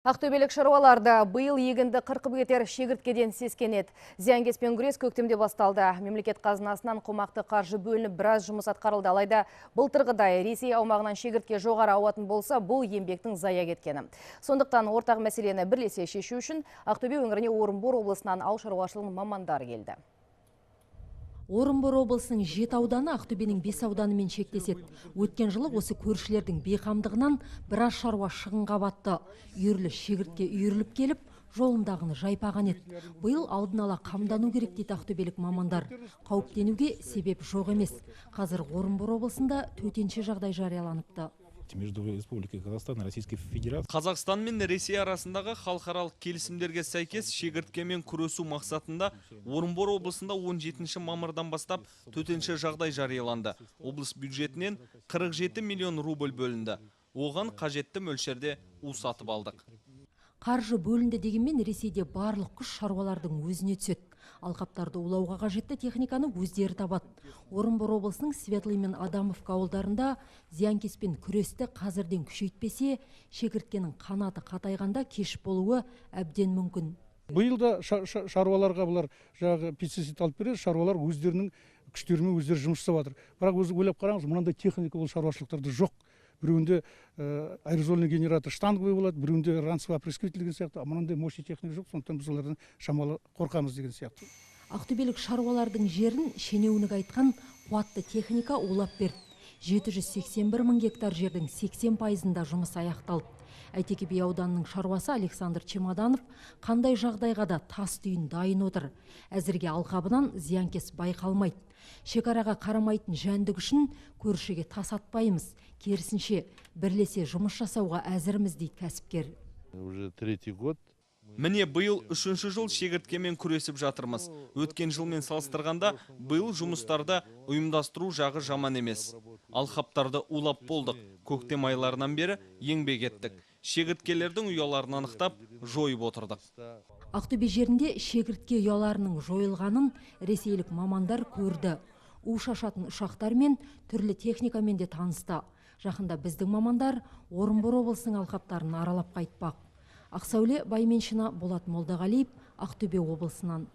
Ақтөбелік шаруалар да биыл егінді қырқып кетер шегірткеден сескенеді. Зиянкеспен күрес көктемде басталды. Мемлекет қазынасынан қомақты қаржы бөлініп, біраз жұмыс атқарылды. Алайда былтырғыдай Ресей аумағынан шегіртке жоғары ауатын болса, бұл еңбектің зая кеткені. Сондықтан ортақ мәселені бірлесе шешу үшін Ақтөбе өңіріне Орынбор облысынан ауыл шаруашылығының мамандары келді. Орынбор облысының жеті ауданы Ақтөбенің бес ауданымен шектеседі. Өткен жылы осы көршілердің бейқамдығынан біраз шаруа шығынға батты. Үйірлі шегіртке үйіріліп келіп, жолындағыны жайпаған еді. Биыл алдын ала қамдану керек дейді ақтөбелік мамандар. Қауіптенуге себеп жоқ емес. Қазір Орынбор облысында төтенше жағдай жарияланыпты. Между Республикой Казахстан и Российской Федерацией. Қазақстан мен Ресей арасындағы халықаралық келісімдерге сәйкес, шегірткемен күресу мақсатында Орынбор облысында 17 мамырдан бастап төтенше жағдай жарияланды. Облыс бюджетінен 47 миллион рубль бөлінді. Оған қажетті мөлшерде у сатып алдық. Қаржы бөлінді дегенмен, Ресейде барлық күш шаруалардың өзіне түседі. Алқаптарды улауға қажетті техниканы өздері табады. Орынбор облысының Светлый мен Адамовка ауылдарында зиянкеспен күресті қазірден күшейтпесе, шегірткенің қанаты қатайғанда кеш болуы әбден мүмкін. Биыл да шаруаларға бұлар жаңағы пестицид алып береді, шаруалар өздерінің күштерімен өздері жұмыс жасап жатыр. Бірақ өзі ойлап қараңыз, мынандай техника ол шаруашылықтарда жоқ. Біреуінде аэрозольный генератор штанговый болады, біреуінде ранцевый опрыскиватель деген сияқты, а мынандай мощный техника жоқ, сондықтан біз олардан шамалы қорқамыз деген сияқты. Ақтөбелік шаруалардың жерін шенеунік айтқан қуатты техника улап берді. 781 мың гектар жердің 80 пайызында жұмыс аяқталды. Әйтеке би ауданының шаруасы Александр Чемоданов қандай жағдайға да тас түйін дайын отыр. Әзірге алқабынан зиянкес байқалмайды. Шекараға қарамайтын жәндік үшін көршіге тас атпаймыз. Керісінше, бірлесе жұмыс жасауға әзірміз, дейді кәсіпкер. Уже третий год. Міне, биыл үшінші жыл шегірткемен күресіп жатырмыз. Өткен жылмен салыстырғанда, биыл жұмыстарды ұйымдастыру жағы жаман емес. Алқаптарды улап болдық. Көктем айларынан бері еңбек еттік. Шегірткелердің ұяларын анықтап, жойып отырдық. Ақтөбе жерінде шегіртке ұяларының жойылғанын ресейлік мамандар көрді. У шашатын ұшақтар мен түрлі техникамен де танысты. Жақында біздің мамандар Орынбор облысының алқаптарын аралап қайтпақ. Ақсәуле Байменшина, Болат Молдағалиев, Ақтөбе облысынан.